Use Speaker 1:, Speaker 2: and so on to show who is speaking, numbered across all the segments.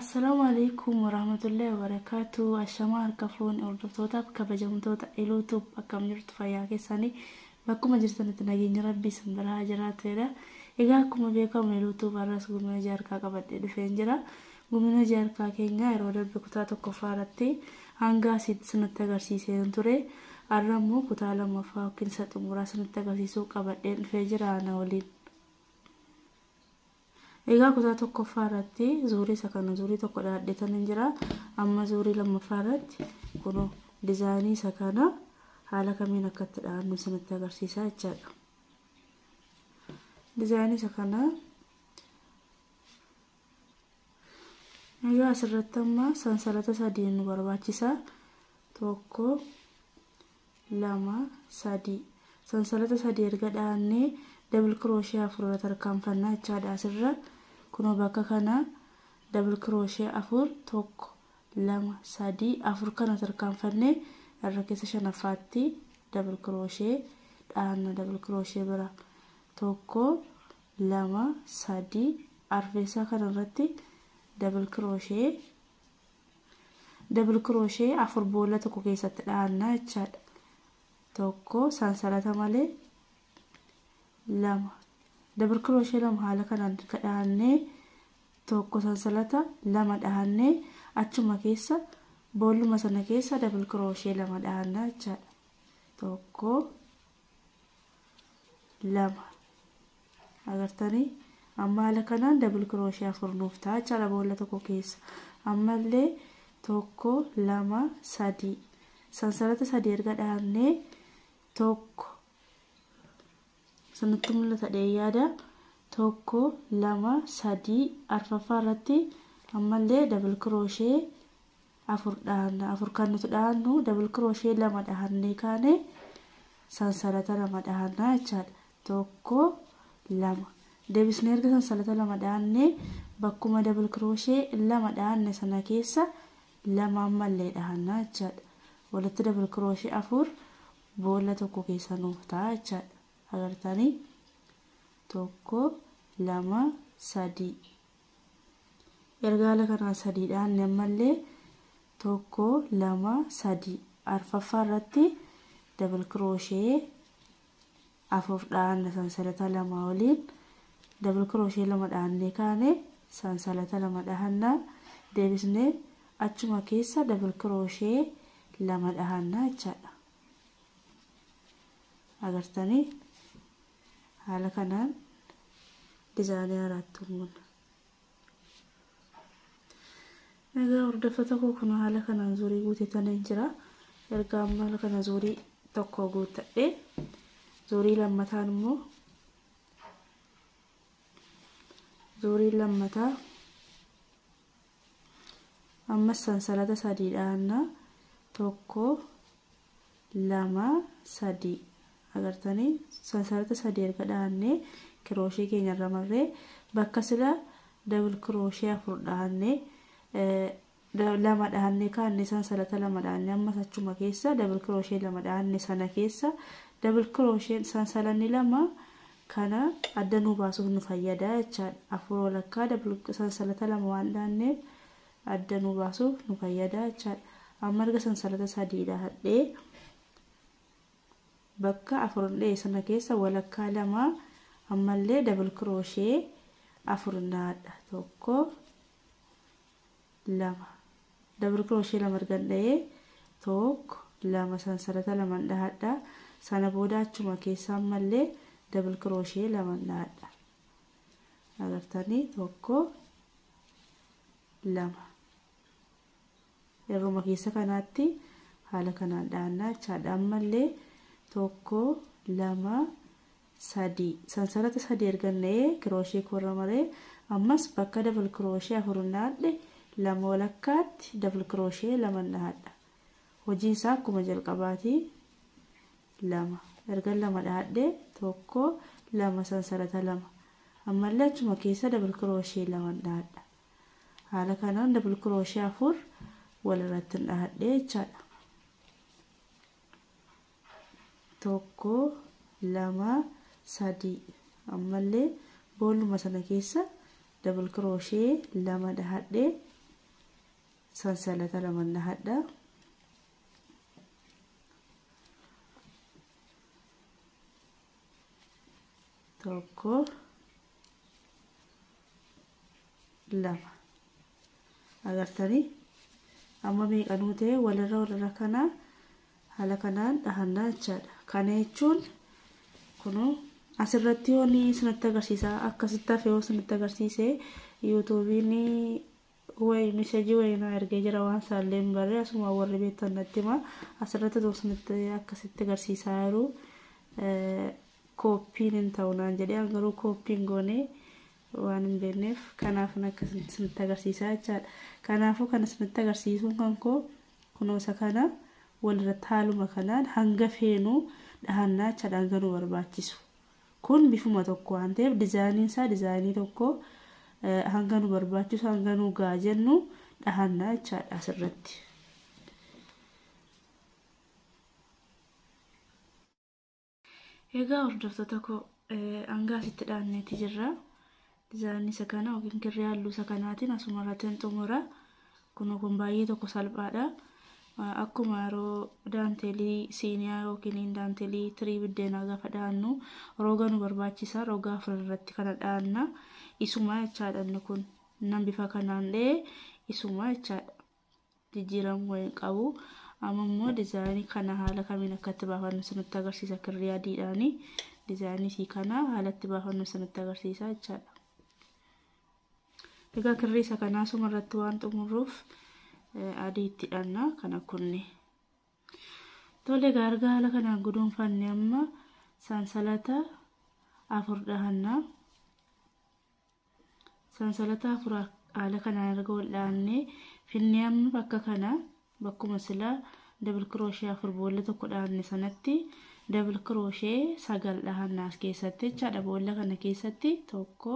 Speaker 1: Assalaamu alaikum warahmatullahi wabarakatuh. Ashamaa harka fuune hordoftootaaf kabajamtoota Eluutuub akkam jirtu fayyaa keessanii bakkuma jirtanitti nageenya rabbii isin biraa jiraatedha. Egaa akkuma beekamu Eluutuub har'as gumina hojii harkaa qabadhee dhufeen jira. Gumina hojii harkaa keenya yeroo darbe kutaa tokkoffaa irratti hanga asitti isinitti agarsiiseen ture. Har'a immoo kutaa lammaffaa yookiin isa xumuraa isinitti agarsiisuu qabadheen dhufee jira ana waliin. Egaa kutaa tokkoffaa irratti zuurii isa kana zuurii tokko dhaadheetan hin jira. Amma zuurii lammaffaa irratti kunoo dizaayinii isa kana haala kamiin akka itti dhahannu isinitti agarsiisaa jechaadha. Dizaayinii isa kana egaa asirratti amma sansalata sadiin nu barbaachisa. 1 2 3 sansalata sadii erga dhahannee double crochet afur irra tarkaanfannaa jechaadha. Asirra kunoo bakka kana double crochet afur 1 2 3 4 kana tarkaanfannee irra keessa shanaffaatti double crochet dhahanna. Double crochet bira 1 2 3 arfeessaa kana irratti double crochet afur boolla tokko keessatti dhahanna jechaadha. 1 sansalata malee 2 double crochet 2 haala kanaan dhahannee 1 sansalata 2 dhahannee achuma keessa boolluma sana keessa double crochet 2 dhahanna jechaadha. 1 2 agartanii amma haala kanaan double crochet afur nuuf ta'a jechaadha boolla tokko keessa. Ammallee 1 2 3 sansalata sadii erga dhahannee 1 sanatti mul'ata yaada 1 2 3 arfaffaa irratti ammallee double crochet afur dhahanna. Afur kan nuti dhahannu double crochet 2 dhahannee kaane sansalata 2 dhahanna jechaadha. 1 2 deebisnee erga sansalata 2 dhahannee bakkuma double crochet 2 dhahanne sana keessa 2 ammallee dhahanna jechaadha. Walitti double crochet afur boolla tokko keessa nuuf ta'a jechaadha. Agartanii 1 2 3 erga haala kanaan sadii dhahanne ammallee 1 2 3 arfaffaa irratti double crochet afur dhahanna sansalata 2 waliin double crochet 2 dhahannee kaane sansalata 2 dhahanna deebisnee achuma keessa double crochet 2 dhahanna jechaadha. Agartanii haala kanaan dizaayinii haaraatti uummanna. Egaa hordoftoota koo kun haala kanaan zuurii guuteetanii jira. Erga amma haala kana zuurii tokko guuttadhee zuurii lammataan immoo zuurii lammataa ammas sansalata sadii dhahanna. 1 2 3 agartanii sansalata sadii erga dhahannee kirooshee keenya irra marree bakka sila double crochet afur dhahannee 2 dhahannee kaanne sansalata 2 dhahannee ammas achuma keessa double crochet 2 dhahanne sana keessa double crochet sansalanni 2 kana adda nu baasuuf nu fayyada jechaadha. Afur walakkaa double sansalata 2 waan dhahanneef adda nu baasuuf nu fayyada jechaadha. Amma erga sansalata sadii dhahadhee bakka afur dhahee sana keessa walakkaa 2 ammallee double crochet afur dhahadha. 1 2 double crochet 2 erga dhahee 1 2 sansalata 2 dhahadha. Sana booda achuma keessa ammallee double crochet 2 dhahadha. Agartanii 1 2 yeruma keessa kanaatti haala kanaan dhahannaa jechaadha. Ammallee 1 2 3 sansalata 3 erga dhahee kirooshee korra maree ammas bakka double crochet afur dhahadhe 2 walakkaatti double crochet 2 dhahadha. Hojiin isaa akkuma jalqabaati 2 erga 2 dhahadhe 1 2 sansalata 2 ammallee achuma keessa double crochet 2 dhahadha. Haala kanaan double crochet afur walirratti dhahadhe jechaadha. 1 2 3 ammallee boolluma sana keessa double crochet 2 dhahadhe Sansalata lama dhahadha. Tokko, lama. Agartanii amma meeqanuu ta'e walirra kana haala kanaan dhahannaa jechaadha. Kana jechuun kunoo asirratti yoo ni isinitti agarsiisa akkasitti hafe yoo isinitti agarsiise yuutuubiin wayi miseejii wayii naa ergee jira waan isaallee hin barre asuma warri beektan natti hima. Asirratti otoo isinitti akkasitti agarsiisaa jiru kooppiin hin ta'u naan jedhee garuu kooppiin goonee waan hin beekneef kanaaf akkasitti isinitti agarsiisaa jechaadha. Kanaafuu kan isinitti agarsiisuun kan koo kunoo isa kana walirratti haaluma kanaan hanga feenuu dhahannaa jechaadha hanga nu barbaachisu. Kun bifuma tokko waan ta'eef dizaayiniin isaa dizaayinii tokko hanga nu barbaachisu hanga nu ga'a jennu dhahannaa jechaadha asirratti. Egaa hordoftoota koo hanga asitti dhahanneeti jirra. Dizaayinii isa kana yookiin kirrii halluu isa kanaatiin asuma irratti xumura. Kunoo kun baay'ee tokko salphaadha. Akkuma yeroo daanteelii siiniyaa yookiin daanteelii tirii biddeenaa gaafa dhahannu roga nu barbaachisa. Roga afur irratti kana dhahanna. Isuma jechaadha inni kun. Nan bifa kanaan dhahee isuma jechaadha. Jijjiiramuu hin qabu. Amma immoo dizaayinii kana haala kamiin akka itti baafannu isinitti agarsiisa kirrii adiidhaani. Dizaayinii isii kana haala itti baafannu isinitti agarsiisa jechaadha. Egaa kirrii isa kanaa asuma irratti waan xumurruuf adii itti hidhanna kana kunne. Tole egaa erga haala kanaan guduunfanne amma sansalata afur dhahanna. Sansalata afur haala kanaan erga wal dhahanne finnee amma bakka kana bakkuma silaa dabal kirooshee afur boolla tokko dhahanne sanatti dabal kirooshee 9 dhahanna as keessatti jechaadha. Boolla kana keessatti tokko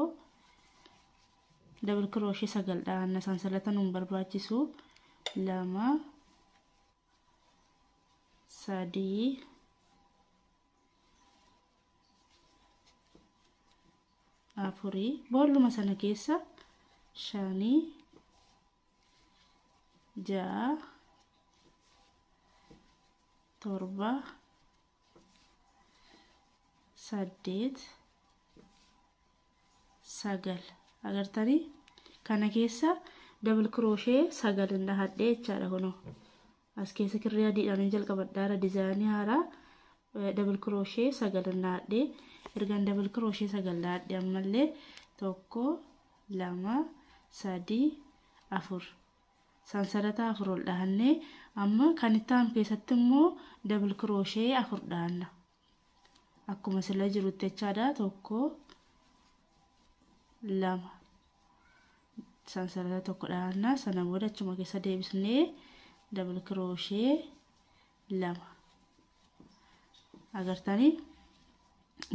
Speaker 1: dabal kirooshee 9 dhahanna sansalata nuun barbaachisu 2 3 4 boolluma sana keessa 5 6 7 8 9 agartanii kana keessa dabal kirooshee 9 dhahadhee jechaadha. Kunoo as keessa kirrii adiidhaan jalqabadhaara dizaayinii haaraa dabal kirooshee 9 dhahadhee ergan dabal kirooshee 9 dhahadhee ammallee 1 2 3 4 sansalata afur ol dhahannee amma kan itti aanu keessatti immoo dabal kirooshee 4 dhahanna akkuma sila jirutti jechaadha. 1 2 sansalata tokko dhahanna sana booda achuma keessa deebisnee dabal kirooshee 2 agartanii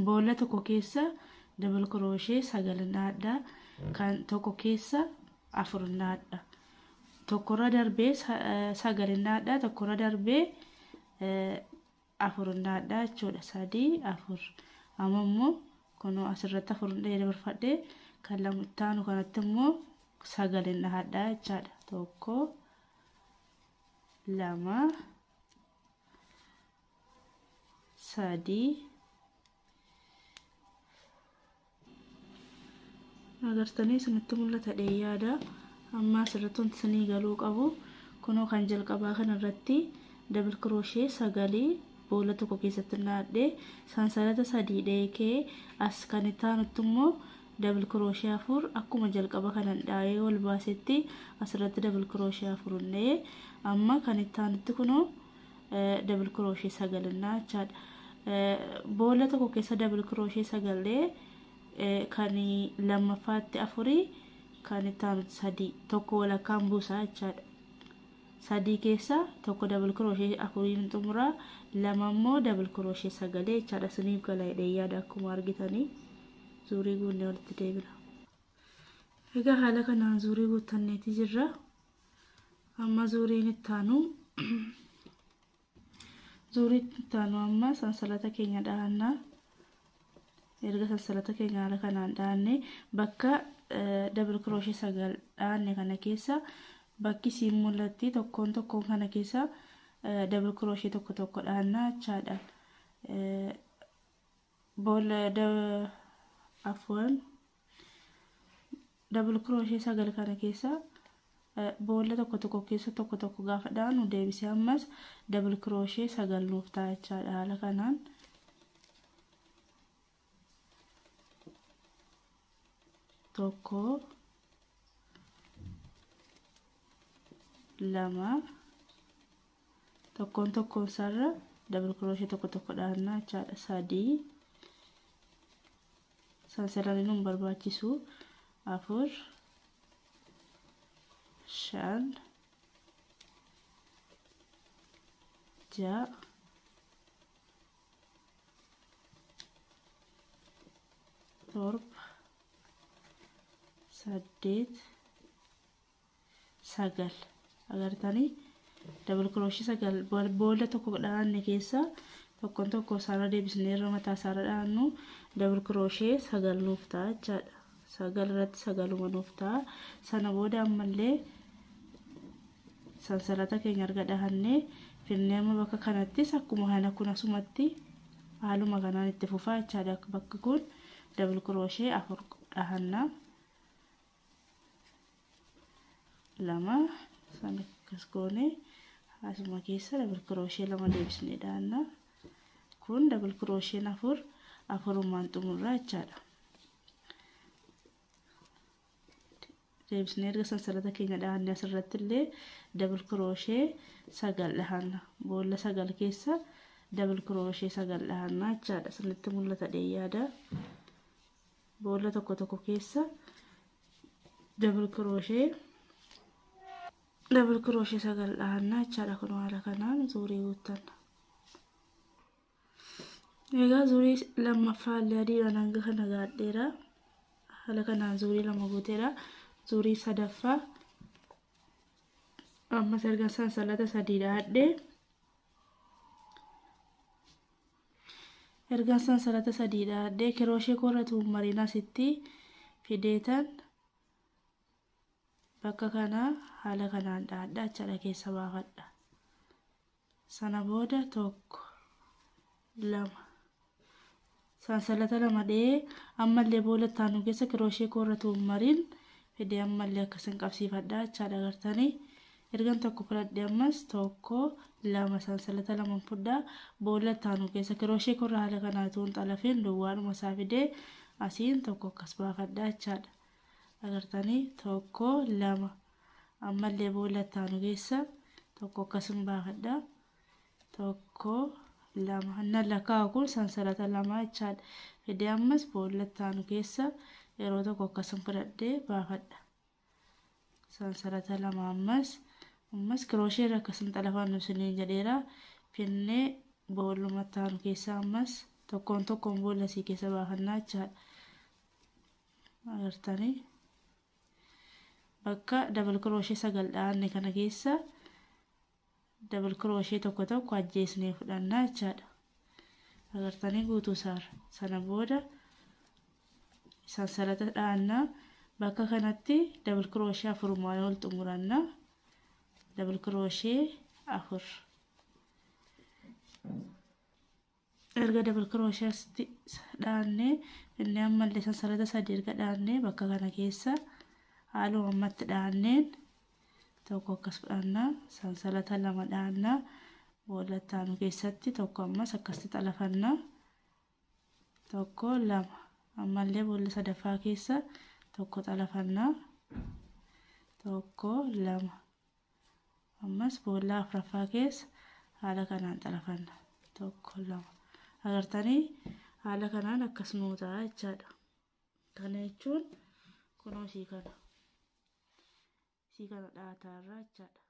Speaker 1: boolla tokko keessa dabal kirooshee 9 dhahadha kan tokko keessa 4 dhahadha tokkorra darbee 9 dhahadha tokkorra darbee 4 dhahadha jechuudha. 3 4 amma immoo kunoo asirratti 4 dhahee dabarfadhee kan lama itti aanu kanatti immoo 9 dhahadha jechaadha. 1 2 3 agartanii isinitti mul'ata dheeyyaadha. Amma asirratti wanti isinii galuu qabu kunoo kan jalqabaa kanarratti dabal kirooshee 9 boolla tokko keessatti dhahadhee sansalata 3 dheekee as kan itti aanutti immoo dabal kirooshee 4 akkuma jalqaba kanan dhahee ol baasetti asirratti dabal kirooshee 4 dhahee amma kan itti aanutti kunoo dabal kirooshee 9 jechaadha. Boolla tokko keessa dabal kirooshee 9 dhahee kan lammaffaatti 4 kan itti aanutti 3 tokko walakkaan buusaa jechaadha. 3 keessa tokko dabal kirooshee 4 xumuraa 2 immoo dabal kirooshee 9 jechaadha. Isiniif gala jedhee yaada akkuma argitanii zuurii guunnee walitti deebina. Egaa haala kanaan zuurii guuttanneeti jirra. Amma zuuriin itti aanu zuurii itti aanu amma sansalata keenya dhahannaa. Erga sansalata keenya haala kanaan dhahanne bakka dabal kirooshee 9 dhahanne kana keessa Bakki siin mul'atti tokkoon tokkoon kana keessa double crochet tokko tokko dhahannaa jechaadha. Boolla afwan double crochet 9 kana keessa boolla tokko tokko keessa tokko tokko gaafa dhahannu deebisee ammas double crochet 9 nuuf ta'a jechaadha. Haala kanaan tokko lama tokkoon tokkoon isaarra double crochet tokko tokko dhahannaa jechaadha. 3 sansalani nun barbaachisu 4 5 6 7 8 9 agartanii double crochet 9 boolla tokko dhahanne keessa tokkoon tokko isaarra deebisnee irra mataa isaarra dhahannu double crochet 9 nuuf ta'a jechaadha. 9 irratti 9 nuuf ta'a. Sana booda ammallee sansalata keenya erga dhahannee finnee amma bakka kanattis akkuma kana kun asumatti haaluma kanaan itti fufaa jechaadha. Bakki kun double crochet 4 dhahanna 2 sana akkas goone asuma keessa double crochet 2 deebisnee dhahanna. Kun double crochet 4 afurumaan xumurraa jechaadha. Deebisnee erga sansalata keenya dhahannee asirratti illee double crochet 9 dhahanna. Boolla 9 keessa double crochet 9 dhahanna jechaadha. Sanitti mul'ata dheeyyaadha. Boolla tokko tokko keessa double crochet 9 dhahanna jechaadha. Kun haala kanaan zuurii guuttanna. Egaa zuurii lammaffaa illee adiidhaan hanga kana gaadheera. Haala kanaan zuurii 2 guuteera. Zuurii sadaffaa ammas erga sansalata 3 dhahadhee erga sansalata 3 dhahadhee kirooshee korratu mariin asitti fideetan bakka kana haala kanaan dhahadha jechaadha. Keessa baafadha. Sana booda 1 2 sansalata 2 dhahee ammallee boolla itti keessa kirooshee korratu mariin fidee ammallee akkasin qabsiifadha jechaadha. Agartanii ergan tokko fudhadhee ammas 1 2 sansalata 2 fudhaa boolla itti keessa kirooshee korra haala kanaatuun xalafeen duwwaadhuma isaa fidee asiin tokko akkas baafadha jechaadha. Agartanii 1 2 ammallee boolla itti keessa tokko akkasin baafadha. 1 2 annan lakkaa'u kun sansalata 2 jechaadha. Fidee ammas boolla itti keessa yeroo tokko akkasin fudhadhee baafadha. Sansalata 2 ammas kirooshee irra akkasin xalafannu isiniin jedheera. Finnee boolluma itti keessa ammas tokkoon tokkoon boolla asii keessa baafannaa jechaadha. Agartanii bakka double crochet 9 dhahanne kana keessa double crochet tokko tokko ajjeesnee fudhannaa jechaadha. Agartanii guutuu isaarra. Sana booda sansalata dhahannaa. Bakka kanatti double crochet 4 ol xumuranna. Double crochet 4 erga double crochet dhahannee inni ammallee sansalata 3 erga dhahannee bakka kana keessa haaluma ammatti dhahanneen tokko akkas fudhannaa. Sansalata 2 dhahannaa. Boolla itti keessatti tokko ammas akkasitti xalafannaa. 1 2 ammallee boolla sadaffaa keessa tokko xalafannaa. 1 2 ammas boolla afuraffaa keessa haala kanaan xalafanna. 1 2 agartanii haala kanaan akkas nuu ta'a jechaadha. Kana jechuun kunoo isii kana dhahataarraa jechaadha.